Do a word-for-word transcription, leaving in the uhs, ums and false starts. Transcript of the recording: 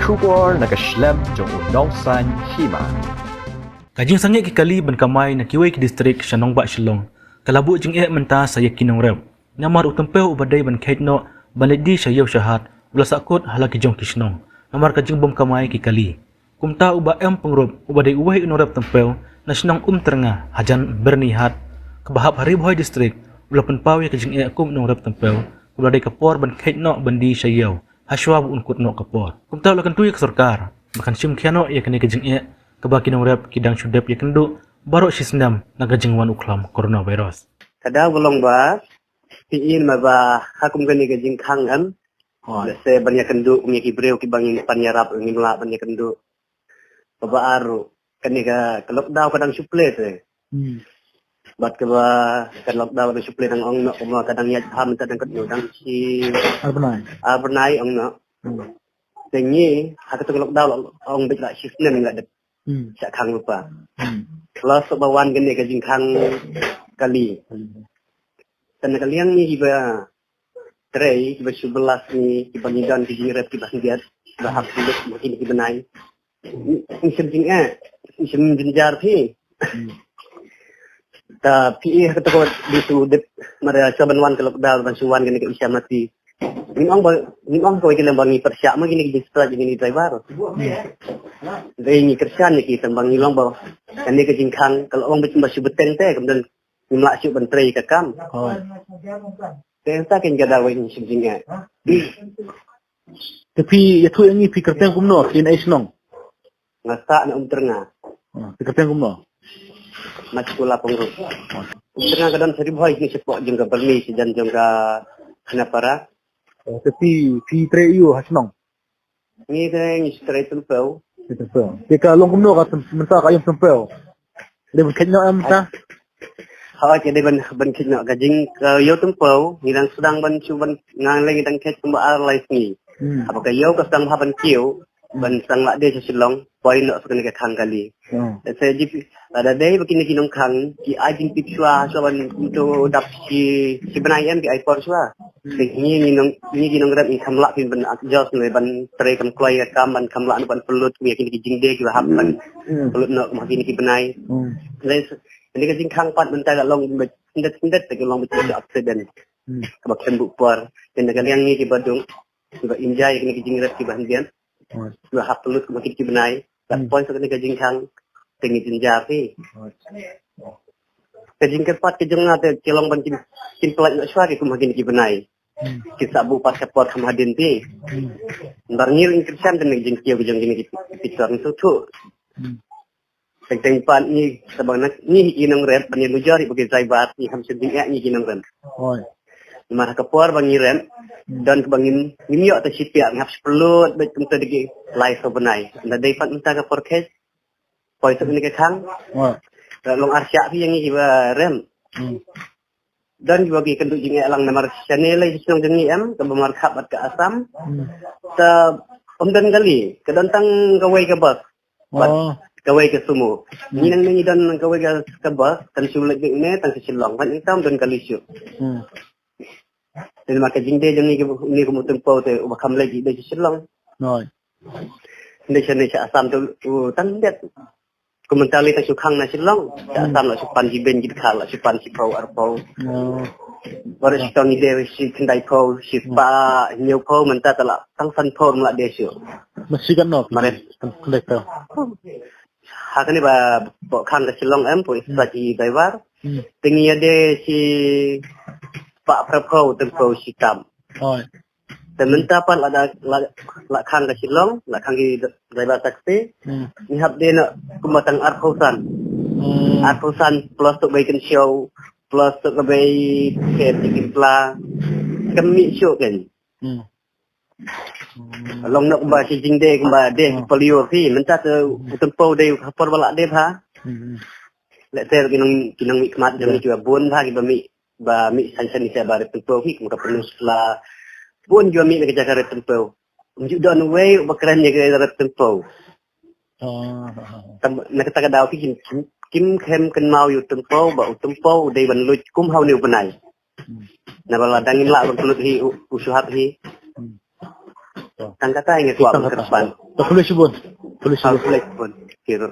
Khubor na ka shlem jong u nongsan hima. Ka jingsangeh ki kali ban kamai na kiwei ki distrik sha nongbah Shillong ka la buh jingeh mynta sa ïa ki nongrep. Namar u tympew uba dei ban kheit noh ban leit die sha ïew sha hat u la sahkut ha la ki jong ki shnong namar ka jingbym kamai ki kali. Kumta u Bah M. Pyngrope uba dei uwei u nongrep tympew na shnong Umtyrnga hajan Byrnihat kaba hap ha Ri Bhoi distrik u la pynpaw ïa ka jingeh kum u nongrep tympew kaba la dei ka por ban kheit noh ban die sha ïew hashwa ba un kut noh ka por. Kumta u la kyntu ïa ka sorkar ba kan shim khia noh ïa kane ka jingeh kaba ki nongrep ki dang shu dep ïakynduh baroh shi snem na ka jingwan u khlam coronavirus. Ka daw ba long ba phi in ma ba ha kum kane ka jingkhang em. Hooid. Lehse ban ïakynduh kum ïa ki briew kiba ngim pan ïarap, ngim lah ban ïakynduh. Kaba ar ruh kane ka, ka lockdown ka dang shu plie te. Hmm. Bad kaba ka lockdown ka dang shu plie dang ong noh kumba ka dang ïaid ha mynta dang katno dang shi Ar bnai. Ar bnai ong noh. Hmm. Te ngi ha kato ka lockdown la ong beit la shi snem la dep Hmm. shah khang lypa. Hmm. Plus ba wan kane ka jingkhang kali. Hmm. Te na ka liang ngi kiba trei, kiba shu bylla sngi, kiba ngi don ki jingrep kiba khyndiat, kiba hap lut ma kine ki bnai. Ngi shem jingeh, ngi shem jynjar phi. Hmm. Ta phi ha kato ka dei tu dep mara sha ban wan ka lockdown ban shu wan kane ka Isha Mati. Ngin ong ba, ngin ong kawei ka liang ba ngi pyrshah ma kine ki jingstrike ïa kine ki driver. Dei ngi kyrshan ïa ki tang ba ngi long ba kane ka jingkhang ka long ba shu bteng te kam don ngim lah shuh ban trei ka kam. Hooid. Te ynda kin ka daw ngi shem jingeh. Te phi ïathuh ïa ngi phi kyrteng kumno, phi na ei shnong? Nga sah na Umtyrnga. Ah, phi kyrteng kumno? Matkula Pyngrope. Umtyrnga ka don sha Ri Bhoi ngi shapoh jong ka Byrni shajan jong ka Khanapara. Oh, te phi, phi trei aiu ha shnong? Ngi te ngi trei tympew. Trei tympew. Te ka long kumno ka tymp-, mynta ka ïew tympew? Dei ban kheit noh em mynta? Hooid, ka dei ban, ban kheit noh ka jing, ka ïew tympew, ngi dang sdang ban shu ban ngan lei ngi dang kheit kumba ar lai sngi. Hmm. Haba ka ïew ka sdang bha ban kiew, ban sdang lah die sha Shillong, poi noh sa kane ka khang kali. Hmm. Te sa jip, lada dei ba kine ki nongkhang ki ai jingtip shuwa, shuwa ban to dap shi, shi bnai em ki ai por shuwa. Te ngi, ngi nong, ngi ki nongrep ngi kham lah phin ban adjust ne ban trei kam kloi ka kam ban kham lah ban pynlut kum ïa kine ki jingdie kiba hap ban Hmm. pynlut noh kum ha kine ki bnai. Hmm. Te kane ka jingkhang pat mynta ka long ba khyndiat khyndiat te ka long ba accident. Hmm. Kaba khlem buh por. Te na ka liang ngi kiba dung kiba enjoy kine ki jingrep kiba khyndiat. Hmm. Kiba hap pynlut kum ha kine ki bnai. Ka Hmm. poi sa kane ka jingkhang te ngi jynjar phi. Ka jingkyrpad ka jong nga te ki long ban kin, kin pyllait noh shuwa ki kum ha kine ki bnai. Hmm. Kin sa buh pat ka por kham hadien phi. Hmm. Namar ngi ruh ngi kyrshan te ngi jingkiew ki jong kine ki, ki, ki, ki, ki, Hmm. Teng teng pat ngi sa ba ngi ki nongrep ban ïa nujor ïa ba ki driver ngi kham shem jingeh ngi ki nongrep. Hooid. Namar ha ka por ba ngi rep Hmm. don kaba ngim, ngim ïoh te shi piah ngi hap shu pynlut beit kumta da ki lai saw bnai. Ynda dei pat mynta ka por kheit. Poi sa kane ka khang. Hooid. Te long ar shah phi ïa ngi kiba rep. Hmm. Don kiba ki kynduh jingeh lang namar shane lei sha shnong jong ngi em kaba markhap bad ka Assam. Hmm. Te ym don kali, ka don tang kawei ka bus. Bad Oh. kawei ka sumo. Hmm. Ngi nang ngi don kawei ka, ka bus, tang shu leit beit ne, tang sha Shillong. Bad ngi tam don kali shuh. Hmm. Te namar ka jingdie jong ngi ka, ngi kum u tympew te uba kham leit dei sha Shillong. Hooid. Dei sha ne sha Assam te u tang det. Kum mynta lei tang shu khang na Shillong. Sha Hmm. Assam la shu pan ki beiñ ki dkhar la shu pan shiphew arphew. Oh. Baroh shi tang ngi die shi khyndai phew, shi Hmm. spah hynñiew phew mynta te la tang san phew ym lah die shuh. Masi katno? Maret. Khyndai phew. Ha kane ba pok khang ka Shillong em pok Hmm. sa ki driver. Hmm. Te ngi ïa die shi spah phra phew tang phew shi tam. Hooid. Te mynta pat la da, la, la khang ka Shillong, la khang ki driver taxi. Hmm. Ngi hap die na kumba tang arphew san. Hmm. Arphew san plus tu bei kynshew, plus tu ka bei ke tikin pla. Kam mih shuh kan. Hmm. Long nok ba shi jingdie kumba die Hmm. polio phi, mynta te Hmm. u tympew dei ka por ba la die bha. Hmm. Lehse ki nong, ki nongmihkhmat jong ngi Yeah. kiba bun bha kiba mih ba mih san san ni sa ba rep tympew hi kum ka Peninsula. Bun jua mih na ka jaka rep tympew. Ym ju don uwei uba kren ïa ka rep tympew. Ah, ah, ah. Tam, na kata ka daw ki kim, kim, kim khem kynmaw ïa u tympew ba u tympew u dei ban luid kum ha une u bnai. Hmm. Naba la dang ngim lah ban pynlut hi u, u shu hap hi. Hmm. Oh. Tang kata ïa nga kwah Tang ban kata. kyrpad. To khublei shibun. Khublei shibun. Khublei shibun. Khublei.